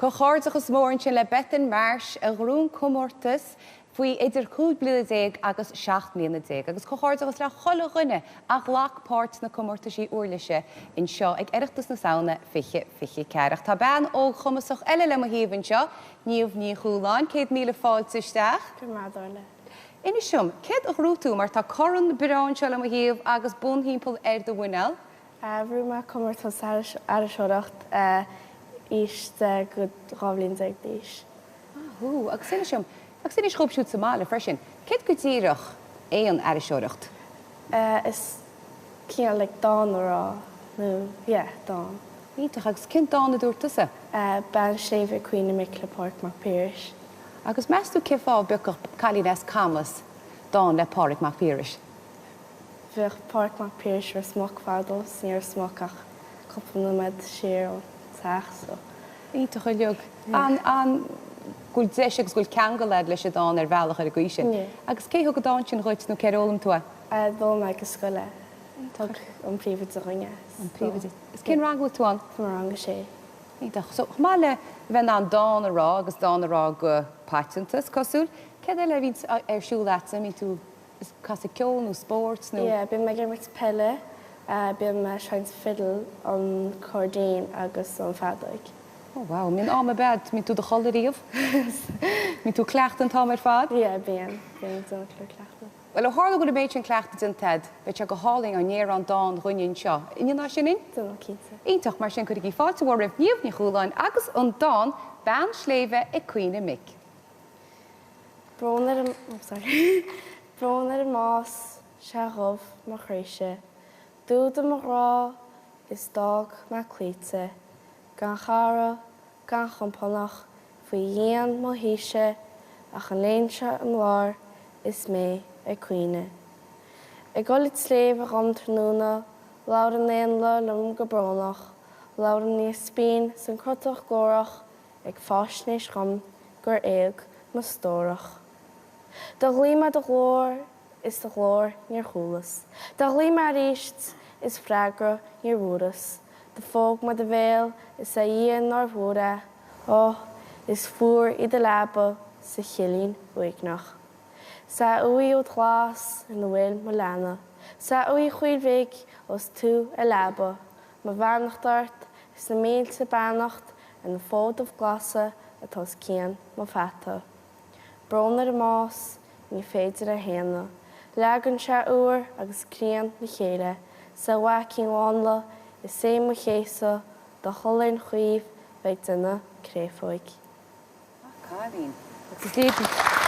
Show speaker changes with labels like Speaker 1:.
Speaker 1: Comhghairdeachas mór ansin le Bethan Marsh a ghnóthaigh an comórtas faoi idir 15 bliana agus 17 mbliana. Agus comhghairdeachas le chuile dhuine a ghlac páirt sna comórtaisí uirlise anseo ag Oireachtas na Samhna 2024. Ach tá bean óg chumasach eile le mo thaobh anseo, Niamh Ní Chualáin. 100,000 fáilte isteach.
Speaker 2: Go raibh maith agat, Orla.
Speaker 1: Inis dom, céard a ghnóthaigh tú mar tá corn breá anseo le mo thaobh agus bonn thimpeall ar do mhuineál.
Speaker 2: Bhuaigh mé comórtas aithriseoireacht aois 10 go 12 bhliain d'aois.
Speaker 1: Maith thú. Agus inis dom, agus inis dhóibh siúd sa mbaile freisin, céard go díreach é an aithriseoireacht?
Speaker 2: Is cineál like dán a rá nó yeah, dán.
Speaker 1: Iontach. Agus cén dán a dúirt tusa?
Speaker 2: Bean Sléibhe Ag Caoineadh Mic le Pádraig Mac Piarais.
Speaker 1: Agus meas tú cén fáth a bpiocfadh cailín as Camas dán le Pádraig Mac Piarais?
Speaker 2: Bhíodh Pádraig Mac Piarais i Ros Muc fadó 's ní raibh Ros Muc ach cúpla nóiméad siar ón teach so.
Speaker 1: Iontach uilig. An, an, go bhfuil deis agus go bhfuil ceangal agat leis an dán ar bhealach ar an gcaoi sin.
Speaker 2: Yeah.
Speaker 1: Agus cé thug an dán sin dhuit nó cér fhoghlaim tú é?
Speaker 2: D'fhoghlaim mé ag an scoil é. Thug an príomhoide dhuinn é.
Speaker 1: An príomhoide. Is cén rang a bhfuil tú ann?
Speaker 2: Tá mé i rang a sé.
Speaker 1: Iontach. So, chomh maith le bheith in ann dán a rá agus dán a rá go paiteanta, is cosúil, céard eile a bhíonns ar siúl agatsa? An mbíonn tú ag casadh ceoil nó spóirt nó.
Speaker 2: Yeah, bím ag imirt peile, bím ag seinnt fiddle, an cairdín agus an feadóig.
Speaker 1: Oh wow, mbíonn am ar bith agat, mbíonn tú i do chodladh riamh? Mbíonn tú ag cleachtadh an t-am ar fad?
Speaker 2: Yeah, bíonn, bíonn ag déanamh go leor cleachtadh.
Speaker 1: Bhuel, ó tharla go bhfuil an méid sin cleachtadh déanta agat, beidh sé go hálainn dá ndéarfá an dán dhúinne anseo. An ndéanfá sin dúinn?
Speaker 2: Déanfaidh, cinnte.
Speaker 1: Iontach, mar sin cuirigí fáilte mhór roimh Niamh Ní Chualáin agus an dán Bean Sléibhe ag Caoineadh Mic.
Speaker 2: Brón ar an, oh sorry, Brón ar an mbás, 'sé dhubh mo chroíse, D'fhuadaigh mo ghrá is d'fhág mé cloíte, Gan chara, gan chompánach faoi dhíon mo thíse Ach an léan seo im lár is mé ag caoineadh. Ag dul an tsléibhe dhom tráthnóna, Labhair an éanlaith liom go brónach, Labhair an ispín 's an crotach glórach Ag fáisnéis dhom gur éag mo stórach. Do ghlaoigh mé do ghlór is do ghlór níor chualas. Do ghlaoigh mé aríst is freagra níor bhfuaras. Do phóg mé do bhéal is a Dhia nár mhór é, Ó, is fuar í do leaba sa chillín uaigneach. 'S a uaigh fhód ghlas ina bhfuil mo leanbh, 'S a uaigh chaoil bhig ó 's tú i leaba, Mo bheannacht ort is na mílte beannacht ar na fódaibh glasa atá os cionn mo pheata. Brón ar an mbás, ní féidir é shéanadh. Leagann sé úr agus críon le chéile 's a mhaicín mhánla, is é mo chéasadh do cholainn chaomh bheith ag déanamh créafóig.
Speaker 1: Maith an cailín. Agus is léir.